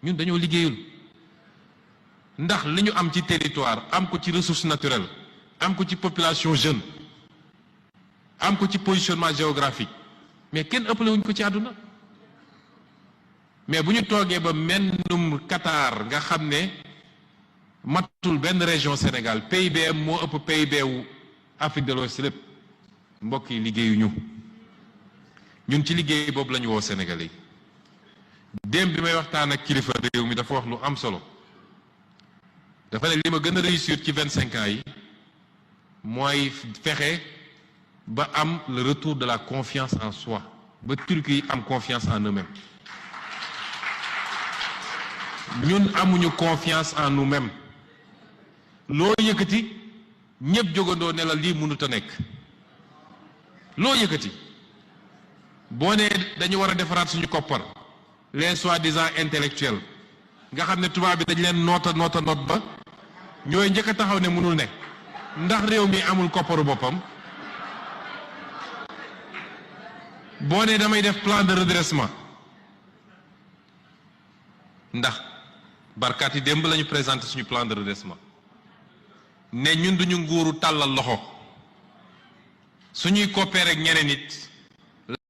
ñun dañoo liggéeyul ndax li ñu am ci territoire am ko ci ressource naturelle am ko ci population jeune am ko ci positionnement géographique mais kenn ëppale wuñ ko ci àdduna mais bu ñu toogee ba mennum Qatar nga xam ne matul benn région Sénégal PIB moo ëpp PIB wu Afrique de l'Ouest lépp mbokk yi liggéeyuñu ñun ci liggéey boobu la ñu woo Sénégalais yi démb bi may waxtaan ak kilifa réew mi dafa wax lu am solo dafa ne li ma gën a réussir ci 25 ans yi mooy fexe ba am le retour de la confiance en soi ba Turquie yi am confiance en eux-mêmes ñun amuñu confiance en nous-mêmes loo yëkkati ñëpp jógandoo ne la lii mënut a nekk loo yëkkati boo nee dañu war a defaraat suñu koppar les soi-disant intellectuels nga xam ne tubaab bi dañ leen noot ba ñooy njëkk a taxaw ne mënul ne ndax réew mi amul kopparu boppam boo nee damay def plan de redressement ndax barkaat yi démb la ñu présenté suñu plan de redressement ne ñun duñu nguuru tàllal loxo suñuy coopérer ak ñeneen nit